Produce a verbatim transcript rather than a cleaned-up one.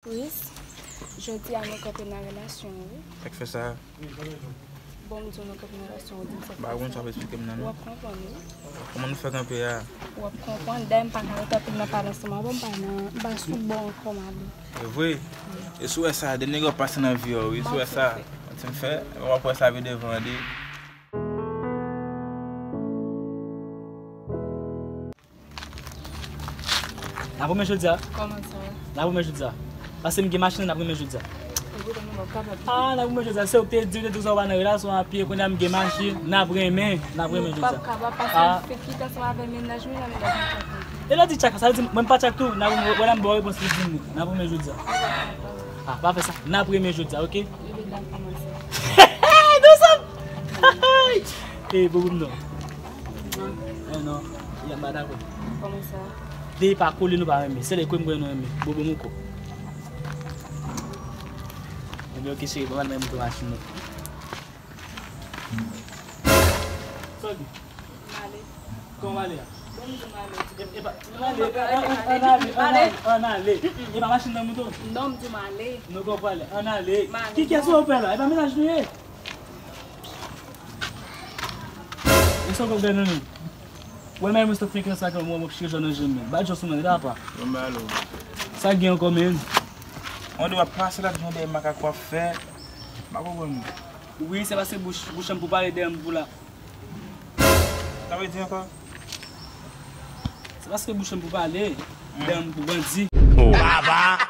Chris, jodi a nou kanpe nan relasyon wi. Sa k fè sa? Bon, m di w nou kanpe nan relasyon, ou di m sa k fè sa. Ba, konn sa w eksplike m nan, non? W ap konprann wi. Kòman nou fè kanpe a? W ap konprann. Dayè m pa ka rete anpil nan pale ansanm avè w, m pa nan, m pa sou bon ankò, m ale. E vre? E si w wè sa, de nèg yo pase nan vi w, wi, si w wè sa. Mwen ti m fè, w ap wè sa vin devan an de. N ap renmen jodi a. Kòman sa? N ap renmen jodi a. Paske m gen machin, n ap renmen jodi a. Epi, kòman w kapab? Ah, n ap renmen jodi a. Se ou ki te di, ou te di sa ou pa nan relasyon a pye, kounye a m gen machin, n ap renmen, n ap renmen jodi a. Nou p ap kapab, paske m fenk kite ansanm avè mennaj mwen, la mennaj mwen tchak mwen. E lè di tchak, sa vle di mwen m pa tchak tou, n ap renmen, wè la m ba w repons li di m wi. N ap renmen jodi a. Ah, pa fè sa. N ap renmen jodi a, oke? Epi, n ap kòmanse. Hey, nou sa. Eh, bobo m non. Eh, non. Ya m pa dakò. Kòman sa? Depi pa kole nou pa renmen. Se lè kole m konnen nou renmen. Bobo m ou ko. Ebyen, oke, cheri, ban m al nan moto machin nan. Sòdi. M ale. Kòman w ale a? Bon, m di m ale. E, e pa, ann ale, ann ale, ann ale, ann ale. E pa machin nan moto? Non, m di m ale. Nou konn prale, ann ale. M ale. Ki kès ou fè la? E pa mennaj nou ye? E sa w konn fè nan nou? Wè, men mwen se frekans la ke mwen, mwen chire jòn nan je m. Ba jò sou mwen, la pa. Bon, ba alo. Sa gen ankò, men? Mwen di w ap pase la, mwen dèyè makak w ap fè. M pa konprann ou. Wi, se paske bouch, bouch an pou pale dèyè m pou la. Sa vle di ankò? Se paske bouch an pou pale, dèyè m pou bandi. Baba!